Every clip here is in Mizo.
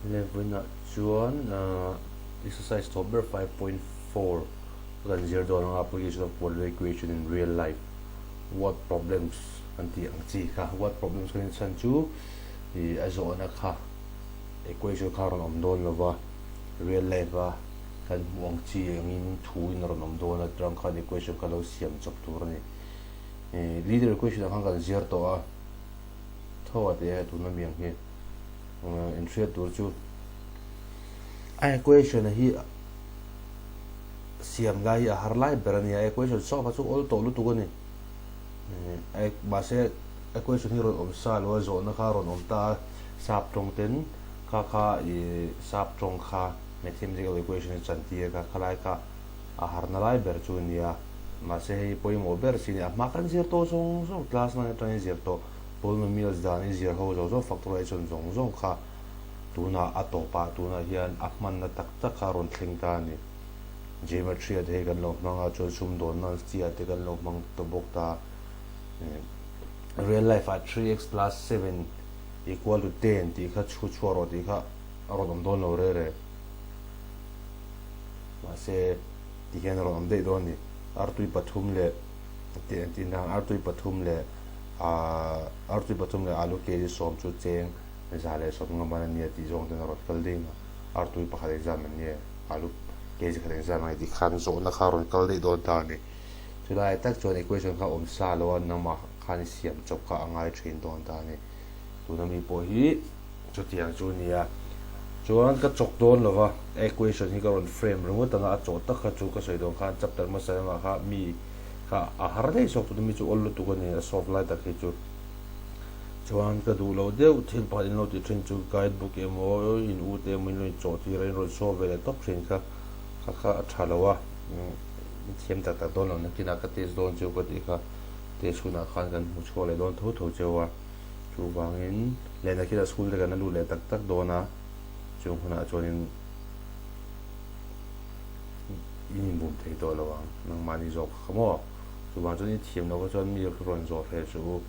Eleven ah chuan exercise tawp ber 5.4 kan zir dawn anga application of quadratic equation in real life word problems kan tih ang chi kha word problems kan inchhan chu ih a zawhna kha equation kha a rawn awm dawn lova real life a kan hmuh ang chi angin thu in a rawn awm dawn a chuan khan equation kha lo siam chawp tur a ni ih linear equation ah khan kan zir tawh a tho a tih a tuna mi ang hi. Inhriat tur chu a equation hi siam lai hi a har lai ber a ni a, equation solve kha chu awl tawh lutuk a ni. Mahse equation hi rawn awm sa lo a, zawhna kha rawn awm ta a, sap tawng ten kha kha ih sap tawng kha mathematical equation hi chantir kha khalai kha a harna lai ber chu a ni a. Mahse hei pawimawh ber si a ni a, hma kan zir tawh zawng zawng class nine atangin zir tawh. Polynomials dan i zir ho zawng zawng factorization zawng zawng kha tunah a tawpah tunah hian a hmanna tak tak kha a rawn thleng ta a ni. Geometry ah te hei kan lo hmang a, chuan sumdawnna an chi ah te kan lo hmang ta bawk ta. Real life ah 3x plus 7 equal to 10 tih kha chhu chhuah rawh tih kha a rawn awm dawn lo re re. Mahse ti hian a rawn awm daih dawn a ni. Artui pathum leh tih entir nan artui pathum leh Artui pathum leh alu kg sawm chu cheng 120 man a nia tih zawng ten a rawn kal ding a, artui pakhat exam an nia, alu kg khat exam a ni tih khan zawhna kha a rawn kal daih dawn ta a ni. Chulai tak chuan equation kha awm sa lo a, nangmah khan i siam chawp kha a ngai thin dawn ta a ni. Tuna mi pawh hi chutiang chu a nia. Chuan ka chawk dawn lo va, equation hi ka rawn frame ringawt ang a, a chawh tak kha chu ka sawi dawn khan chapter hmasa lamah kha mi Kha a har daih zawk tuna mi chu awl lutuk a ni a solve lai tak hi chu. Chuan ka duh lo deuh thil pakhat in lo tih thin chu guide book emaw in u te emaw in lo in chawh tir a in rawn solve ve leh tawp thin kha kha kha a tha lo a in thiam tak tak dawn lo nakinah ka test dawn cheu ka tih kha test hunah khan kan hmu chhuak leh dawn tho tho cheu a chuvangin leh nakinah school te kan la lut leh tak tak dawn a chung hunah chuanin in inbum thei tawh lo ang, nangmahni zawk kha maw? Chuvang chuan i thiam loh kha chuan mi rawn zawh hreh suh u,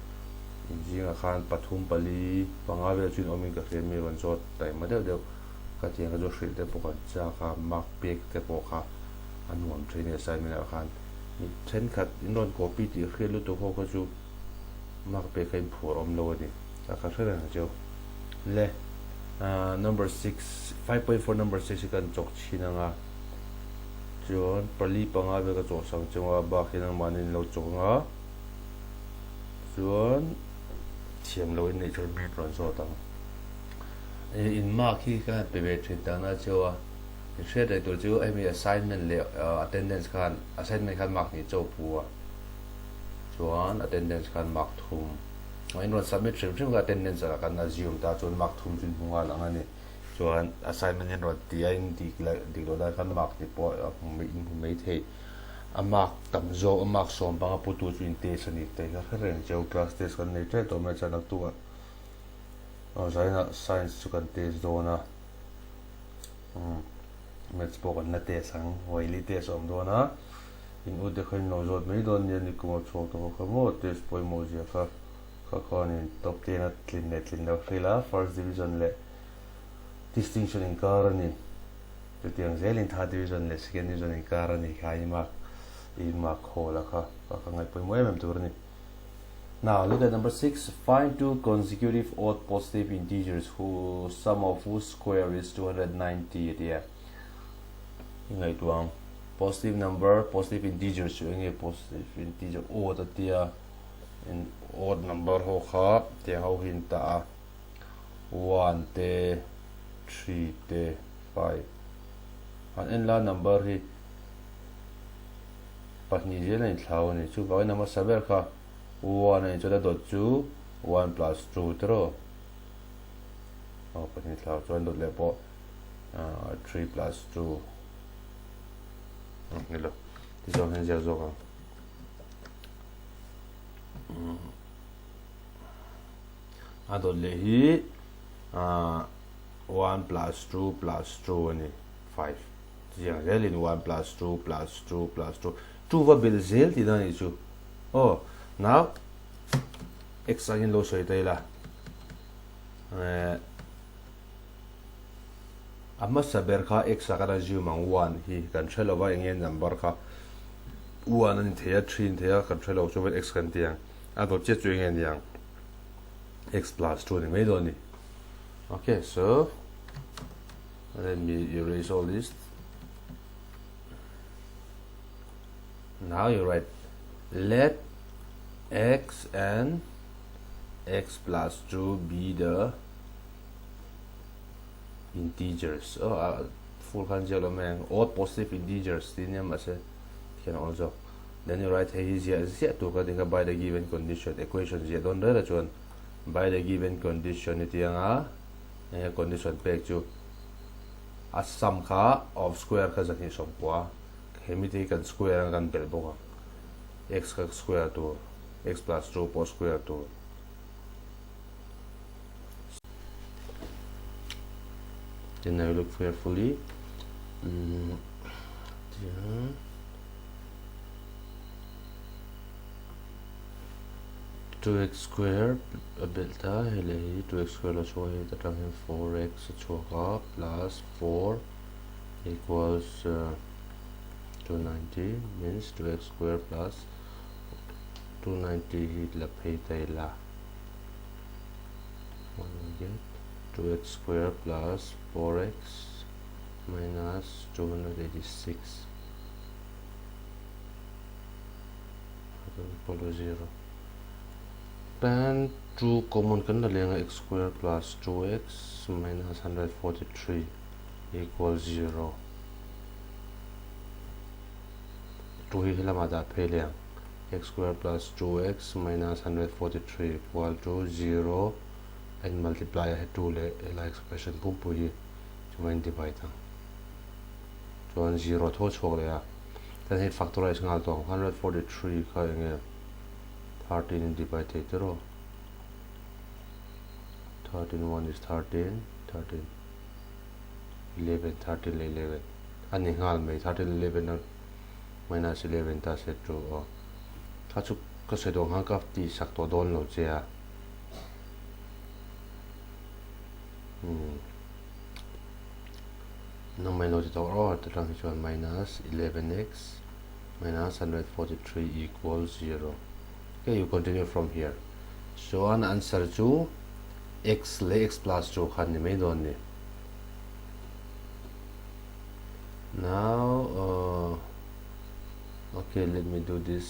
in zingah khan pathum pali panga vel chu in awmin ka hria mi rawn zawt taima deuh deuh ka tiang kha chu hrilh te pawh kan chak a, mark pek te pawh kha a nuam thin a ni assignment ah khan mi thenkhat in rawn copy tih hriat lutuk ho kha chu mark pek kha in phuar awm lo a ni, ka kha hre reng chu le number six 5.4 number 6 hi kan chawk chhin anga chuan pali panga vel ka chawh sang chunga bak hi nangmahni an lo chawk anga chuan thiam lo in neih chuan mi rawn zawt ang in mark hi ka han pe ve thin tak na cheu a in hriat reng tur chu hemi assignment leh attendance khan assignment khan mark hnih chaw pu a chuan attendance khan mark thum in rawn submit hrim hrim kha attendance ah kan assume ta chuan mark thum chu in hmu nghal ang a ni. Chuan assignment in rawn ti a, in dik leh dik loh dan khan mark tih pawh a hmu in hmu mai thei. A mark tam zawk, a mark sawm panga putu chu in test a ni tih kha hre reng cheu. Class test kan nei tep tawh mai chuan naktukah zainah science chu kan test dawn a, maths pawh kan la test ang, Waili test a awm dawn a, in ute kha in lo zawt mai dawn nia nikum a chhuak tawh kha maw test pawimawh zia kha. Kha khuanin top ten a tlin leh tlin loh hrilh a, first division leh distinction inkar a ni. Chutiang zelin third division leh second division inkar a ni kha i mark i mark hawl a kha kha kha ngaihpawimawh em em tur a ni. Now look at number 6. Find two consecutive odd positive integers who sum of whose square is 290 a ti a. I ngaihtuah ang. Positive number, positive integers chu enge positive integer odd a ti a. In odd number ho kha tiang ho hi an tah a, one te, three te, five an en la number hi pahnih zel a inthlau a ni. Chuvangin a hmasa ber kha one a nih chuan a dawt chu one plus two te rawh aw pahnih thlau chuan dawt leh pawh three plus two ni lo tichuan hian ziak zawk ang. A dawt leh hi 1 plus 2 plus 2 a ni 5 chiang zelin 1 plus 2 plus 2 plus 2 2 va bel zel tihna a nih chu aw now x angin lo sawi ta ila. A hmasa ber kha x ah kan assume ang one hi kan hre lo va enge number kha one a ni thei a three a ni thei a kan hre lo chuan x kan ti ang. A dawt chiah chu enge a ni ang x plus 2 a ni mai dawn a ni. Okay so let me erase all this. Now you write let x and x plus 2 be the integers oh a full khan ziak lo mai ang odd positive integers tih nia mahse khian a awl zawk then you write hei hi ziah ziah tur ka ding kha by the given condition equation ziah dawn reng reng chuan by the given condition i tih anga enge condition pek chu a sum kha of square kha zahnih sawmkua hemi te hi kan square anga kan belh bawk ang x kha square tur x plus 2 pawh square tur Then I look carefully. Mm, 2x square a belh ta hei leh hi 2x square lo chhuak hei atang hian 4x a chhuak a plus 4 equals uh, 290 means 2x square plus 290 hi la phei ta ila what we get 2x square plus 4x minus 286 equal to 0 pan 2 common kan la lenga x square plus 2x minus 143 equals 0 2 hi helama dah phei leng x square plus 2x minus 143 equal to 0 and multiply a he 2 leh helai expression pumpui hi chuan divide ang chuan 0 tho chhuak leh a then hei factorize nghal tawh ang 143 kha enge 13 in divide thei tiraw 13 1 is 13 13 11 13 leh 11 a ni nghal mai 13 11 a minus 11 ta se chu aw kha chu ka sawi dawn khan ka tih sak tawh dawn lo che a umm nang mai lo ti tawh rawh ta tang hi chuan minus 11x minus 143 equal 0 okay you continue from here chuan answer chu x leh x plus 2 khan ni mai dawn ni. Now uh, okay let me do this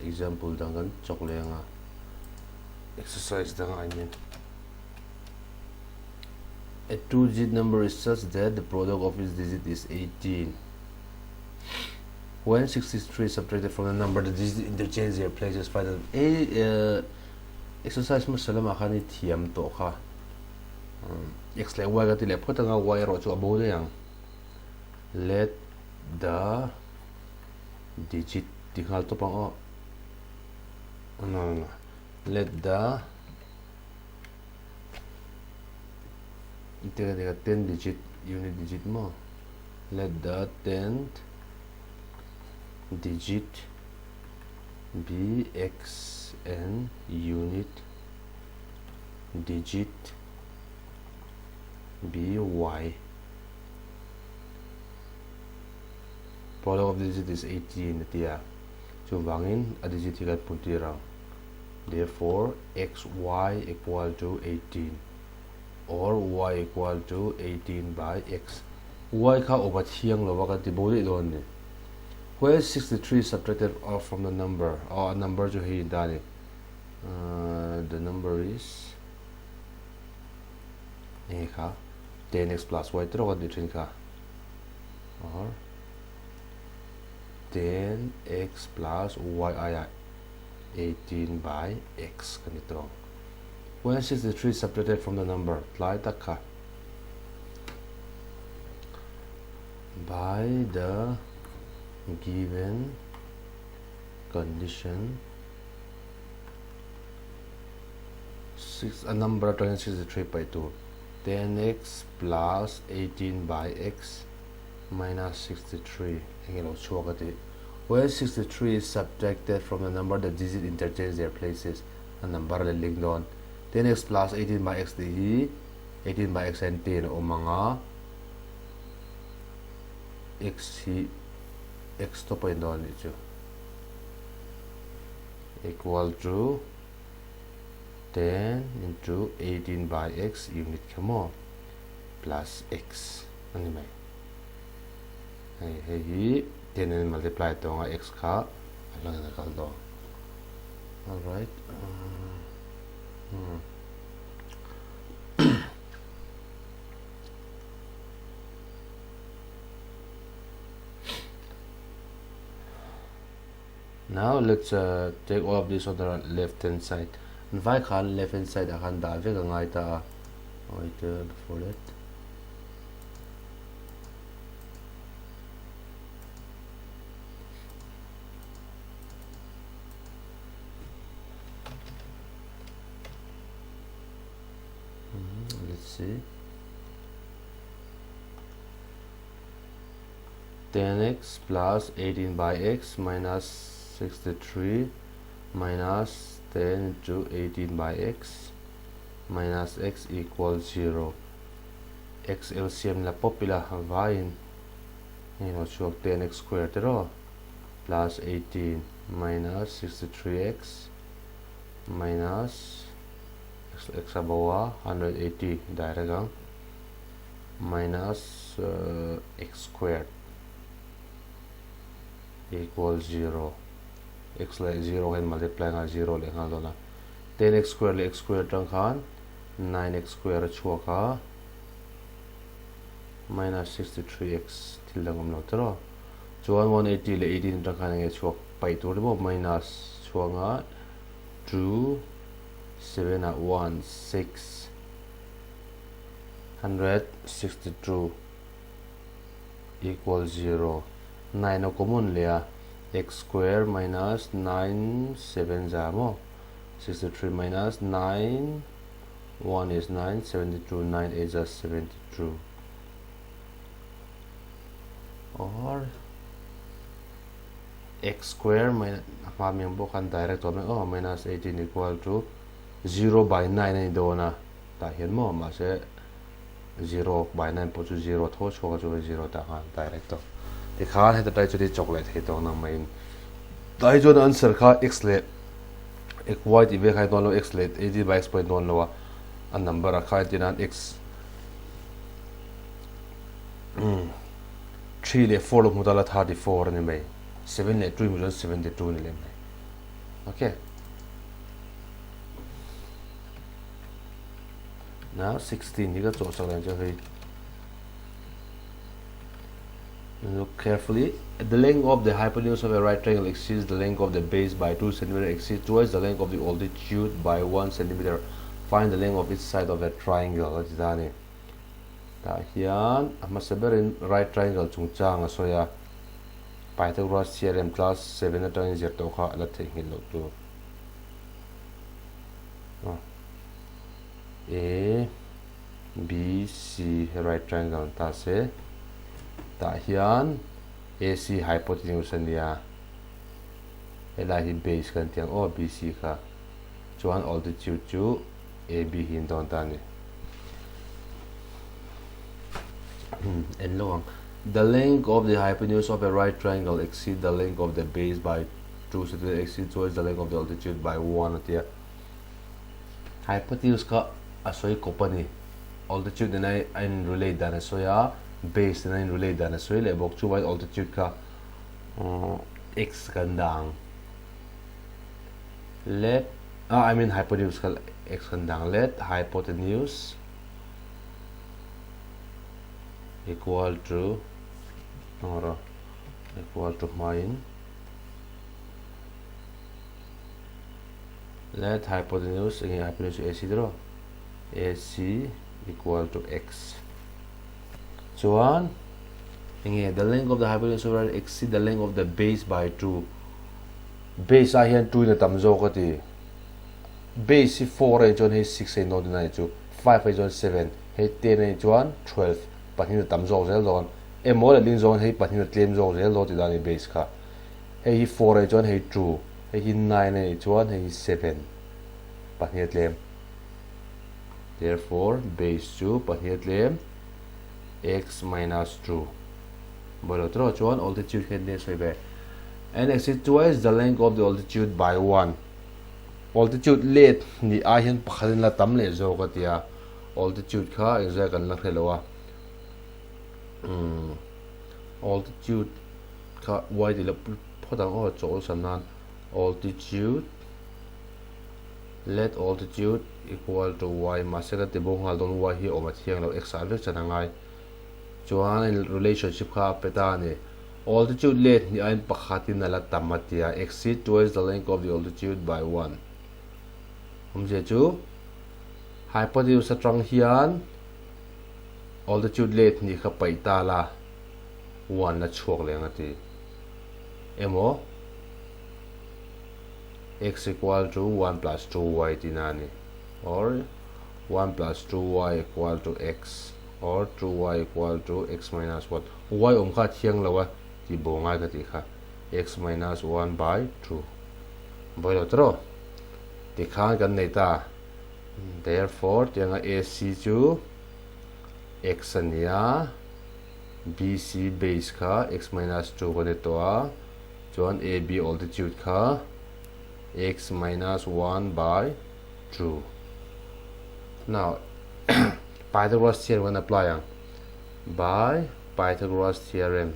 example dang kan chok leh anga exercise dang I mean a two digit number is such that the product of its digit is 18 when 63 is subtracted from the number the digit interchange their places find the a uh, exercise masalama khan i thiam to kha X leh Y ka ti leh phawt anga Y erawh chu a bo daih ang. Let the digit ti nghal tawp ang aw. No, no, no. Let the teka teka 10 digit unit digit mo. Let the 10th digit be x and unit digit be y. Product of digit is 18 a ti a, chuvangin a digit hi kan hmu tir ang. Therefore, x y equal to 18 or y equal to 18 by x. Y kha awm a thiang lo va kan ti bo daih dawn a ni. Where 63 subtracted off from the number, aw a number chu hei in ta a ni. Uh, the number is enge kha 10x plus y trawk an ti thin kha or 10x plus y aia 18 by x kan ti tawng when 63 subtracted from the number tlai tak kha by the given condition Six a number atangin 63 paih tur 10x plus 18 by x minus 63 enge lo chhuak a tih where 63 is subtracted from the number the digit interchange their places a number leh ling dawn 10x plus 18 by x tih hi 18 by x hian 10 a awm ang a. X hi X tawp a in dawn a nih chu equal to 10 into 18 by x unit kha maw plus x a ni mai. Hei hei hi 10 in multiply tawng a x kha a hlangin a kal dawn. Alright. Now let's uh, take all of this on the left hand side. An vai khan left hand side ah khan dah vek a ngai ta a. Wait uh, before that. Mm, let's see. 10x plus 18 by x minus 63 minus 10 into 18 by x minus x equals 0 x LCM la pawp ila vaiin hei lo chhuak 10x square te rawh plus 18 minus 63x minus x x a bo a 180 direct ang minus x squared equal 0 x leh 0 hian multiply nghal 0 leh nghal dawn a 10x square leh x square atang khan 9x square a chhuak a minus 63x thil dang awm lo te rawh chuan 180 leh 18 atang khan enge chhuak paih tur te pawh minus chhuak a 2 7 ah 1 6 162 equal 0 9 a common leh a x square minus 9 7 za maw 63 minus 9 1 is 9 72 9 8 za 72 or x square minus hma mi ang bawk khan direct awm e aw minus 18 equal to 0 by 9 a ni dawn a Tah hian maw mahse zero by nine pawh chu zero tho chhuak a chu hei zero tah khan direct tawh. Tikhan heta tai chuan i chawk leh thei tawh nang maiin. Tah hi chuan answer kha x leh y tih vel kha i dawn lo x leh 18 by x pawh i dawn lo a a number a kha entir nan x 3 leh 4 lo hmu ta la 34 a ni mai 7 leh 2 i hmu chuan 72 a ni leh mai okay. Now 16 hi ka chawh sak dan chu hei Look carefully. The length of the hypotenuse of a right triangle exceeds the length of the base by 2 cm, exceeds twice the length of the altitude by 1 cm. Find the length of each side of the triangle. A ti ta a ni. Tah hian a hmasa berin right triangle chungchang a sawi a. Pythagoras theorem class 7 atangin zir tawh kha a la theihnghilh loh tur. A B C right triangle an ta se tah hian A C hypotenuse a nia helai hi base kan tih ang aw B C kha chuan altitude chu A B hi an dawn ta a ni en lo ang the length of the hypotenuse of a right triangle exceed the length of the base by 2 centimeter exceed twice the length of the altitude by 1 a tia Hypotenuse kha a sawi kawp a ni. Altitude nena a in relate dan a sawi a, base nena a in relate dan a sawi leh bawk. Chuvangin altitude kha x kan dah ang. Let, ah, I mean hypotenuse kha x kan dah ang. Let hypotenuse equal to, equal to hmain Let hypotenuse enge hypotenuse chu AC tiraw AC equal to x chuan enge the length of the hypotenuse over exceed the length of the base by 2 base ah hian 2 in a tam zawk a ti base hi 4 a nih chuan hei 6 a in dawn tihna a nih chu 5 a nih chuan 7 hei 10 a nih chuan 12 pahnih a tam zawk zel dawn emaw leh ding zawng hei pahnih a tlem zawk zel dawn tih dan a ni base kha hei hi 4 a nih chuan hei 2 Hei hi nine a nih chuan hei hi seven, pahnih a tlem. Therefore, base chu pahnih a tlem, x minus 2. Bawilo tawh chuan altitude hian nia sawi ve. And exceed twice the length of the altitude by one. Altitude let ni ai hian pakhat in la tam leh zawk a tia. Altitude kha engzai kan la hre lo a. Um, altitude kha y ti la phawt ang aw chawl san nan. Altitude let altitude equal to y mahse ka ti bo nghal dawn y hi awm a thiang lo x ah vek chan a ngai. Chuan relationship kha a pe ta a ni. Altitude let hnih aiin pakhatin a la tam a ti a, exceed twice the length of the altitude by one. Awmzia chu hypotenuse atang hian altitude let hnih kha paih ta la, one la chhuak leh ang a ti. Emaw x equal to 1 plus 2y tihna a ni. Or 1 plus 2y equal to x. Or 2y equal to x minus 1. Y awm kha a thiang lo a tih bo ngai ka tih kha. X minus 1 by 2. Vawi lo tawh. Tikhan kan nei ta. Therefore, tianga AC chu x a nia. BC base kha x minus 2 kan ni tawh a. Chuan AB altitude kha x minus 1 by 2. Now, Pythagoras theorem kan apply ang. By Pythagoras theorem.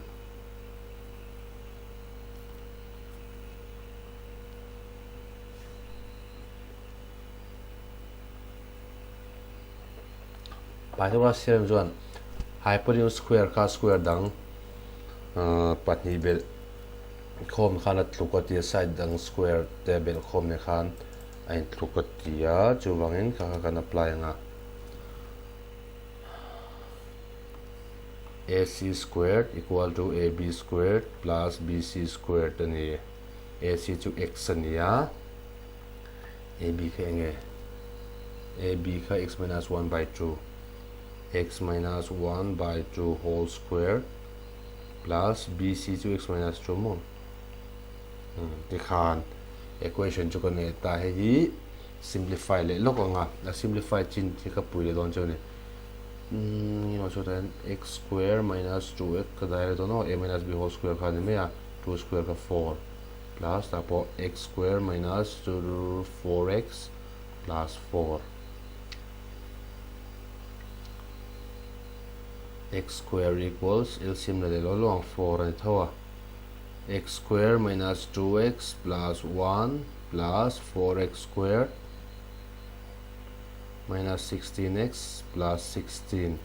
Pythagoras theorem chuan hypotenuse square kha square dang pahnih belh khawm khan a tluk a tia side dang square te belh khawm nen khan a intluk a ti a chuvangin kha kha kan apply ang a. AC squared equal to AB squared plus BC squared a ni. AC chu x a ni a, AB kha eng nge? AB kha x minus 1 by 2, x minus 1 by 2 whole square plus BC chu x minus 2 maw? Tikhan equation chu ka nei ta hei hi simplify leh lawk ang a, a simplify chin hi ka pui leh dawn chu a ni. Umm chutah hian x square minus 2x ka dai leh dawn aw, a minus b whole square kha a ni mai a, 2 square kha 4 plus tah pawh x square minus 4x plus 4 x square equals LCM la leh law law ang 4 a ni tho a. x square minus 2x plus 1 plus 4x square minus 16x plus 16.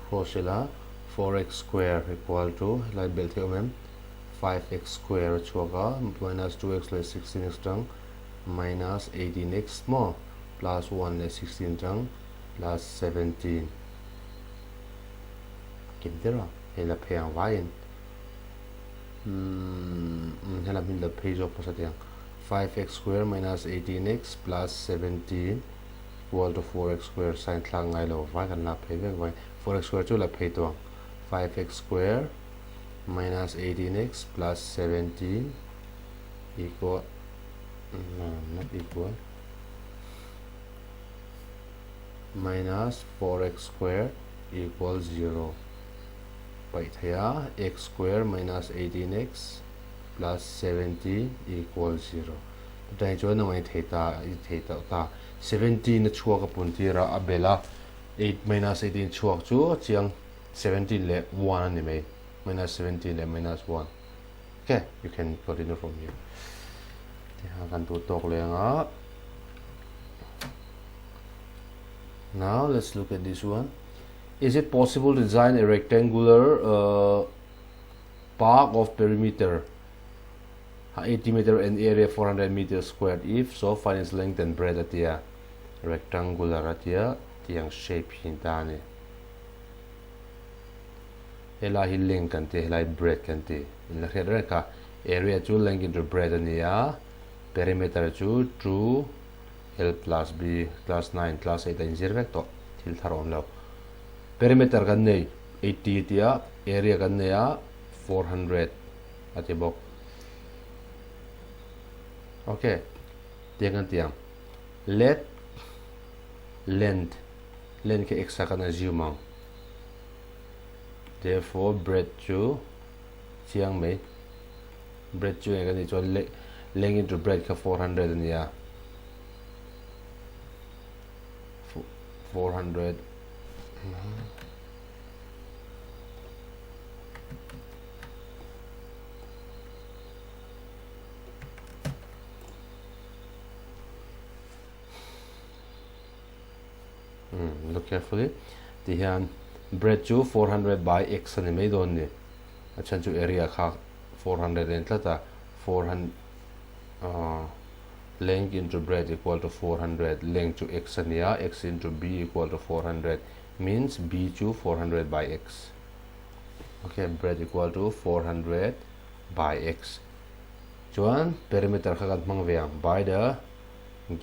Cross ila 4x square equal to helai belh theih awm em 5x square a chhuak a minus 2x leh 16x tang minus 18x maw plus 1 leh 16 tang plus 17 kim der a hei la phei ang vaiin umm hela hmin la phei zawk hmasa teh ang 5x square minus 18x plus 17 equal to 4x square sign thlak ngai lo vai kan lak phei vek vai 4x square chu la phei tawh ang 5x square minus 18x plus 17 equal no not equal minus 4x square equal 0 paih thei a x square minus 18x plus 17 equal 0 chutah hi chuan a ngaih thei ta i thei tawh ta 17 a chhuak a pun tir a a bel a 8 minus 18 chhuak chu a chiang 17 leh 1 a ni mai minus 17 leh minus 1 okay you can continue from here tiha kan duh tawk leh anga now let's look at this one is it possible to design a rectangular uh, park of perimeter 80 meter and area 400 meter squared if so find its length and breadth atia rectangular atia tiang shape hi ta ani helai hi length kan ti helai breadth kan ti in la hriat reng kha area chu length into breadth ani a perimeter chu 2 l plus b class 9 class 8 a inzir vek tawh thil thar awm lo. Perimeter kan nei 80 tia area kan nei a 400 a ti bawk. Ok, tiang kan ti ang. Let length length khi x ah kan assume ang. Therefore breadth chu chiang mai. Breadth chu eng kan nih chuan length into breadth kha 400 a ni a. 400 Hmm, look carefully. Ti hian breadth chu 400 by x a ni mai dawn ni. A chhan chu area kha 400 a ni tlat a. 400 uh, length into breadth equal to 400 length chu x a ni a x into b equal to 400 means b chu 400 by x okay breadth equal to 400 by x chuan perimeter kha kan hmang ve ang by the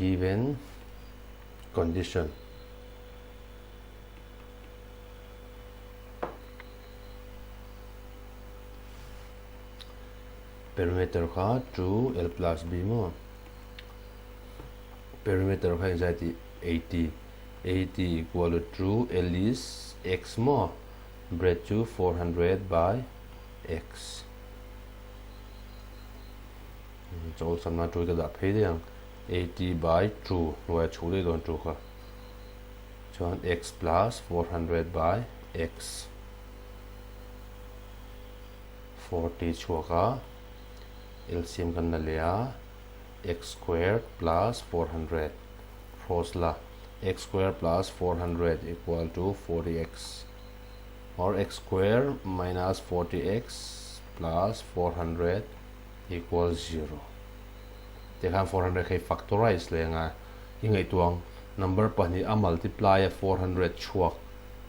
given condition Perimeter kha 2 L plus B maw? Perimeter kha engzai tih 80 80 equal to 2 L is X maw? Breadth chu 400 by X. Chawl samna 2 ka dah phei daih ang 80 by 2 hnuaia chhu daih dawn 2 kha. Chuan X plus 400 by X. 40 chhuak a, LCM kan la leh a, x squared plus 400 cross la, x square plus 400 equal to 40x or x square minus 40x plus 400 equals 0. Tikhan 400 kha i factorize leh anga i ngaihtuah ang number pahnih a multiply a 400 chhuak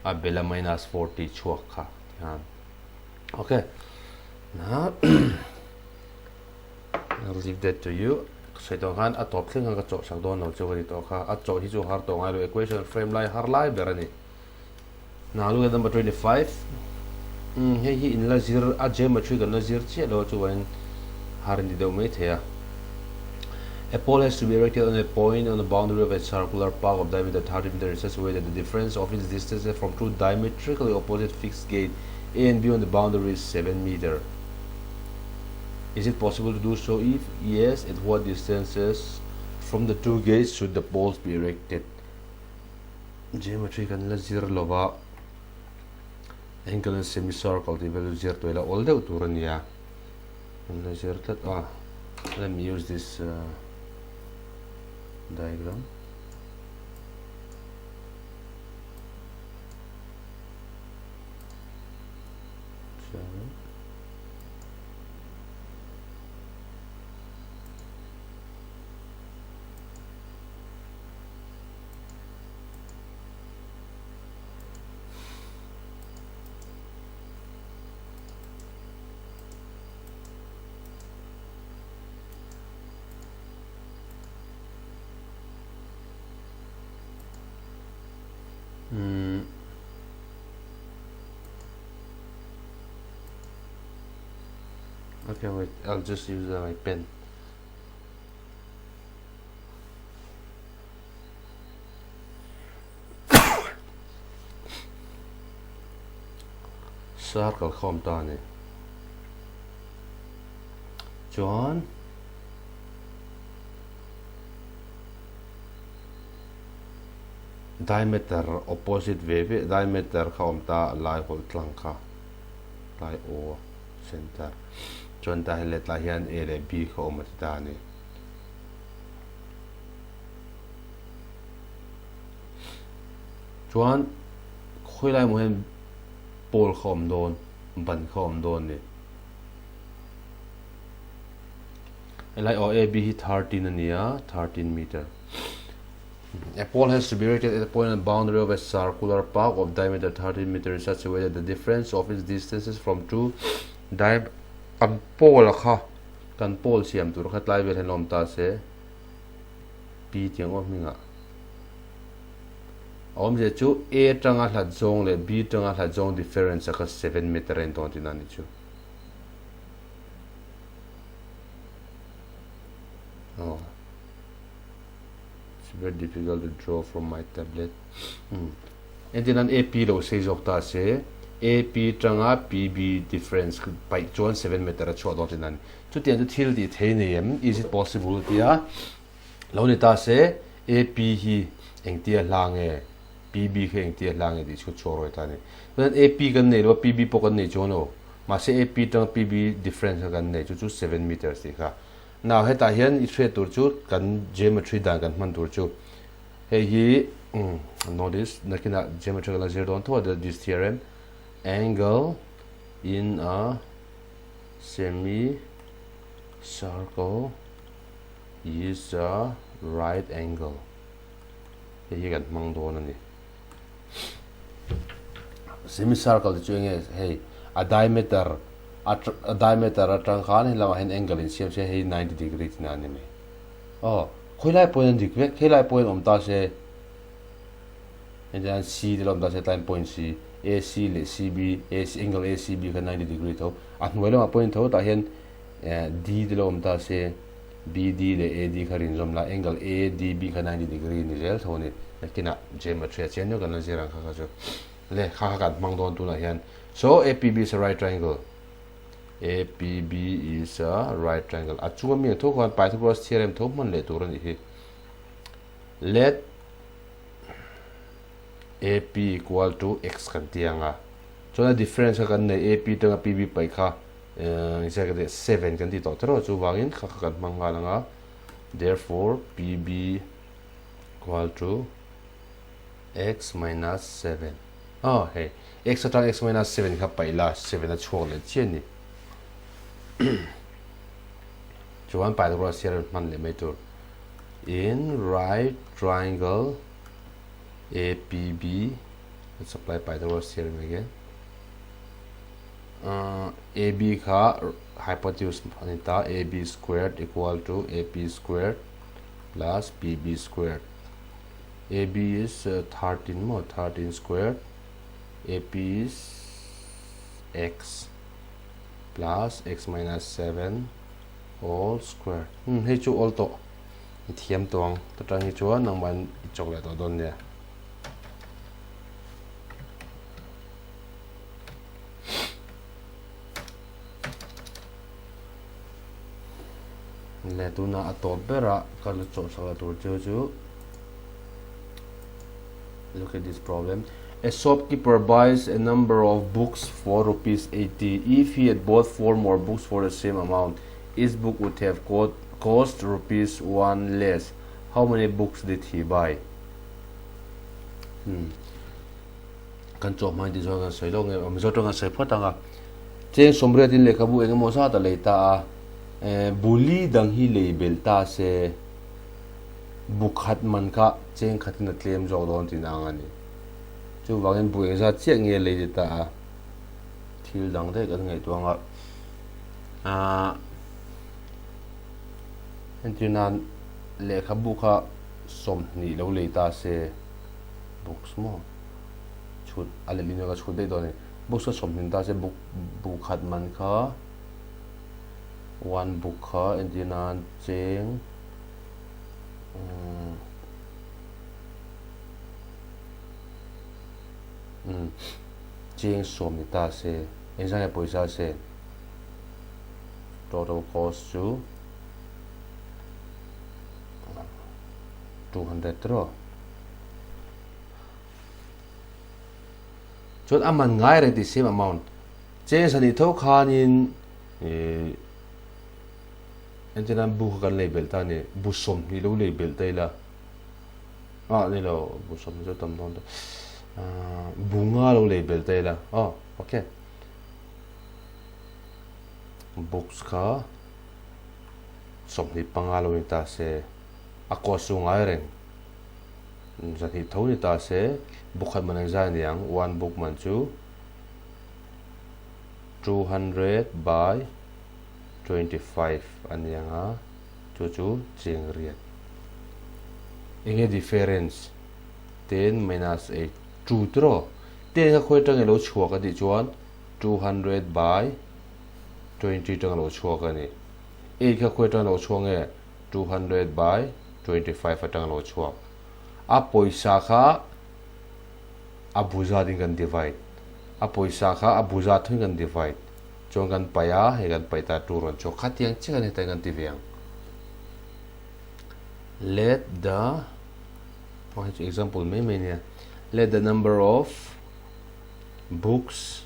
a bela minus 40 chhuak kha tikhan. Okay, now I'll leave that to you. Sawi tawh khan a tawp thleng khan ka chawh sak dawn lo chu ka ti tawh kha. A chawh hi chu har tawh ngai lo equation frame lai har lai ber a ni. Now look at number 25. Hei hi in la zir a geometry kan la zir chiah lo chuan har in ti deuh mai thei a. A pole has to be erected on a point on the boundary of a circular park of diameter 30 meter in such a way that the difference of its distances from two diametrically opposite fixed gate A and B on the boundary is 7 meter. Is it possible to do so? If yes, at what distances from the two gates should the poles be erected? Geometry kan la zir lova angle and semicircle tih vel zir tuai la awl deuh tur a nia. Kan la zir tlat a. Let me use this uh, diagram. Mm. Okay, wait, I'll just use uh, my pen. Circle khawm ta ni. Chuan diameter opposite ve ve diameter kha awm ta lai hawlh tlang kha lai aw center chuan tah hian letlai hian A leh B kha awm a ti ta a ni. Chuan khawi lai maw hian pole kha awm dawn ban kha awm dawn a ni. Helai aw AB hi 13 a ni a, 13 meter. A pole has to be erected at a point on the boundary of a circular park of diameter 13 meter in such a way that the difference of its distances from two diam kan pole kha kan pole siam tur kha tlai vel hian awm ta se p tiang aw hmingah. A awmzia chu A atanga hlat zawng leh B atanga hlat zawng difference a kha 7 meter a intawn tihna a ni chu. Oh. It's very difficult to draw from my tablet. Hmm. Entirnan AP lo sei zawk ta se, AP tanga PB difference paih chuan 7 meter a chhuah dawn tihna a ni. Chutiang chu thil tih thei nei em? Is it possible? tia lo ni ta se, AP hi engtia hla nge, PB kha engtia hla nge tih chhut chhuak rawih ta a ni. Chuan AP kan nei lo a, PB pawh kan nei chuang lo. Mahse AP tanga PB difference kha kan nei, chu chu 7 meters tih kha. Now hetah hian i hriat tur chu kan geometry dan kan hman tur chu hei hi notice nakinah geometry kan la zir dawn tho a this theorem angle in a semi circle is a right angle hei hi kan hmang dawn a ni semi circle te chu enge hei a diameter a diameter atang khan he lamah hian angle in siam se hei 90 degree tina a ni mai aw khawilai pawhin an dik vek helai pawhin awm ta se hetiang C te lo awm ta se tlaiin point C AC leh CB AC angle ACB kha 90 degree tho a hnuai lamah pawhin tho tah hian D te lo awm ta se BD leh AD kha rinzawm la, angle ADB kha 90 degree ni zel tho a ni. Nakinah geometry a chian deuh kan la zir ang kha kha chu. Le, kha kha kan hmang dawn tunah hian. So, APB is a right triangle. APB is a right triangle. A chunga mi ang tho khan Pythagoras theorem tho hman leh tur a nih hi. Let AP equal to x kan ti ang a. Chuan a difference kha kan nei AP tanga PB paih kha Exactly 7 kan ti tawh tiraw chuvangin kha kha kan hmang nghal anga therefore pb equal to x minus 7 oh hei x atang x minus 7 kha paih la 7 a chhuak leh chian ni chuan Pythagoras theorem hman leh mai tur in right triangle APB let's apply Pythagoras theorem again AB kha hypotenuse a ni ta, AB squared equal to AP squared plus PB squared. AB is 13 maw, 13 squared, AP is x plus x minus 7 all squared. Hmm, hei chu all tawh. I thiam tawh ang. Ta tang hi chuan nangman i chawk leh tawh dawn nia. Le tuna a tawp berah ka la chawhsak la tur chu chu look at this problem a shopkeeper buys a number of books for rupees 80 if he had bought four more books for the same amount each book would have cost rupees 1 less how many books did he buy hmm Kan chaw hmain ti chuan kan sawi lawk nge Mizo tawng kan sawi phawt ang a. Cheng sawmriatin lehkhabu eng emaw zat a lei ta a, buli dang hi lei belh ta se bu khat man kha cheng khatin a tlem zawk dawn tih ang a ni. Chuvangin bu eng zat chiah nge lei ti ta a, thil dang daih kan ngaihtuah ang a. Aaa entir nan lehkhabu kha 20 lo lei ta se books maw. chhut a leh lin ka chhut daih dawn a ni books ka 20 ta se book bu khat man kha one book kha entir nan cheng umm cheng sawm ni ta se engzah nge pawisa se total cost chu 200 tiraw. Chuan a man ngai reng tih same amount. Cheng sahnih tho khanin ih entirnan bu kha kan lei belh ta a ni. Bu 20 lo lei belh ta ila. Ah ni lo bu 20 chu tam dawn ta. Ah bu nga lo lei belh ta ila. Aw okay. Books kha 25 lo ni ta se a cost chu ngai reng. 200 tho ni ta se book khat man engzai a ni ang one book man chu 200 by 25 a ni ang a chu chu cheng riat enge difference. Ten minus eight two tiraw? Ten kha khawi atang ilo chhuak a tih chuan 200 by 20 atang alo chhuak a ni. Eight kha khawi atang alo chhuak nge? 200 by 25 atang alo chhuak. A pawisa kha a bu zat in kan divide. A pawisa kha a bu zat thung in kan divide. Chuan kan paih a, hei kan paih ta two rawn chhuak. Khatiang chiah kan hetain kan ti ve ang. Let the hei chu example mai mai nia. Let the number of books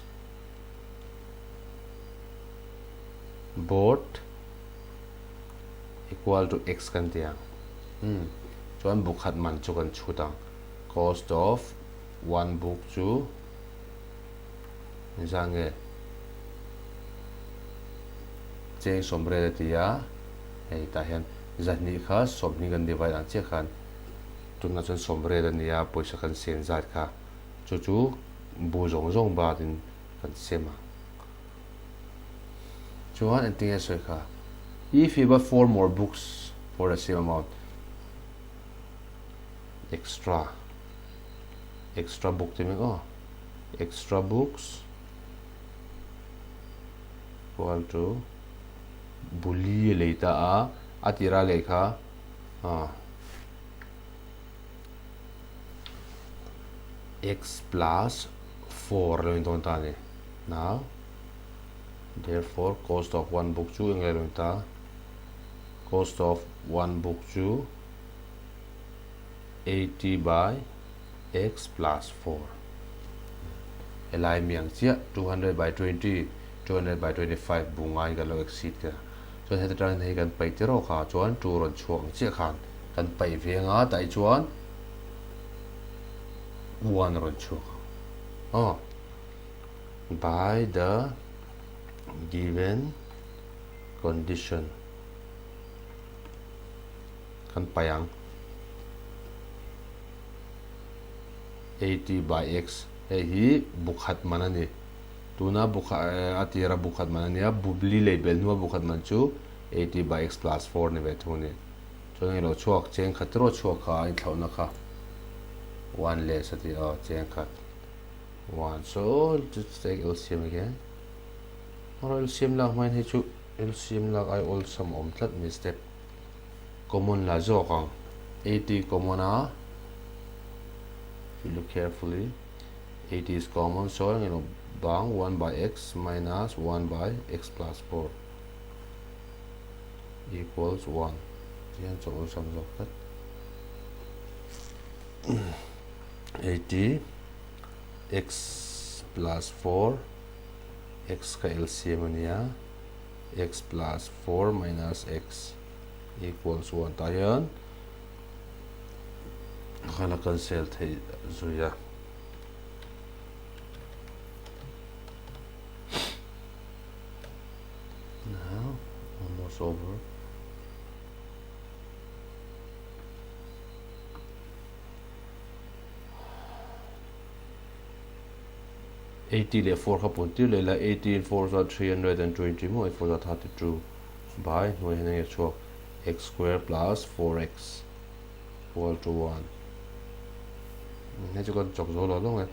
bought equal to x kan ti ang. Chuan bu khat man chu kan chhut ang. Cost of one book chu engzah nge cheng sawmriat a ti a, hei tah hian zahnih kha sawmhnih kan divide ang chiah khan tunah chuan sawmriat a nia pawisa kan sen zat kha chu chu bu zawng zawng batin kan sem ang. Chuan engtin nge sawi kha if you bought four more books for the same amount extra extra book tih mek aw extra books equal to buli a lei ta a a tira lei kha ah x plus 4 lo in dawn ta a ni now therefore cost of one book chu eng nge lo in ta cost of one book chu 80 by x plus 4 helai mi ang chiah 200 by 20 200 by 25 bu ngai kan lo exceed ka chuan heta tangin hei kan paih te rawk a chuan 2 rawn chhuak ang chiah khan kan paih ve anga tah hi chuan 1 rawn chhuak ang aw by the given condition kan paih ang. 80 by x hei hi bu khat man a ni. Tuna bu khat a tira bu khat man a nia, bu li lei bel hnua bu khat man chu 80 by x plus 4 ni ve thung a ni. Chuan englo chhuak cheng khat erawh chhuak kha a inthlauhna kha 1 less a ti a, cheng khat 1 so just take LCM again. LCM lak hmain hei chu LCM lak ai awlsam awm tlat ni step. Common la zawk ang. 80 common a, if you look carefully, 80 is common, so you know, bang 1 by x minus 1 by x plus 4 equals 1. Tihian chaw awlsam zawk tlat. 80 x plus 4 x kha LCM ania x plus 4 minus x equals 1 tah hian khan a cancel theih zui a. Now almost over. 80 leh 4 kha pun tir leh la 80 4 chuan 320 maw 4 chuan 32 by hnuai hian enge chhuak x square plus 4x equal to 1 hei chu kan chawk zo lo lo nge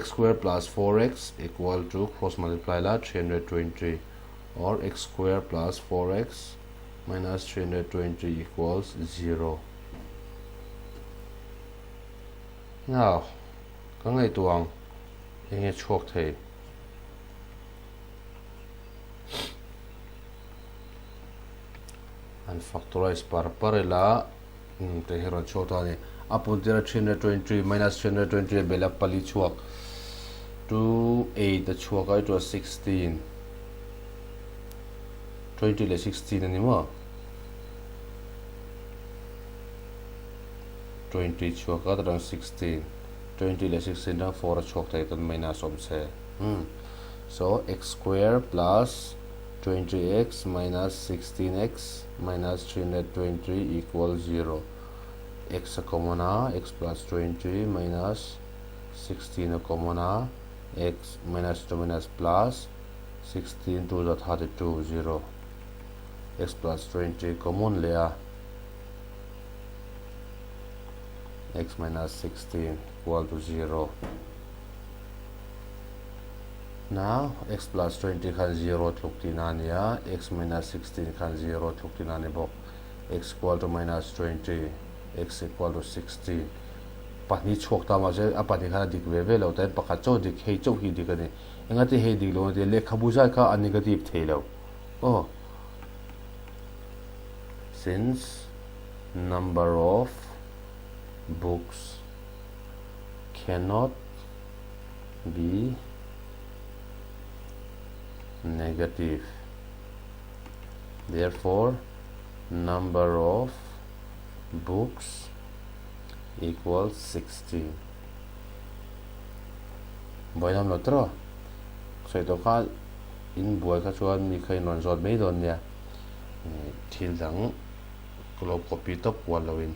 x square plus 4x equal to cross multiply la 320 or x square plus 4x minus 320 equals 0 now Ka ngaihtuah ang enge chhuak thei. An factorize par par ila te hi rawn chhuak ta a ni. A pun tira 323 minus 323 a bela pali chhuak 2 8 a chhuak a it was 16 20 leh 16 a ni maw 20 chhuak a tadang 16 20 leh 16 tang 4 a chhuak thei tan minus awm che so x square plus 20x minus 16x minus 323 equal 0 x a common a x plus 20 minus 16 a common a x minus 2 minus plus 16 2 za 32 0 x plus 20 common leh a x minus 16. equal to 0. Now, x plus 20 khan 0 tluk tihna a ni a, x minus 16 khan 0 tluk tihna a ni bawk. x equal to minus 20, x equal to 16. Pahnih chhuak ta mahse a pahnih khan a dik ve ve lo ta in pakhat chauh dik, hei chauh hi dik a ni. Engati hei dik lo ania lehkhabu zai kha a negative thei lo. Aw. Since number of books cannot be negative therefore number of books equals 16 Vawilam lo tawh sawi tawh kha in buai kha chuan mi kha in rawn zawt mai dawn nia thil dang ka lo copy tawp kual lo in.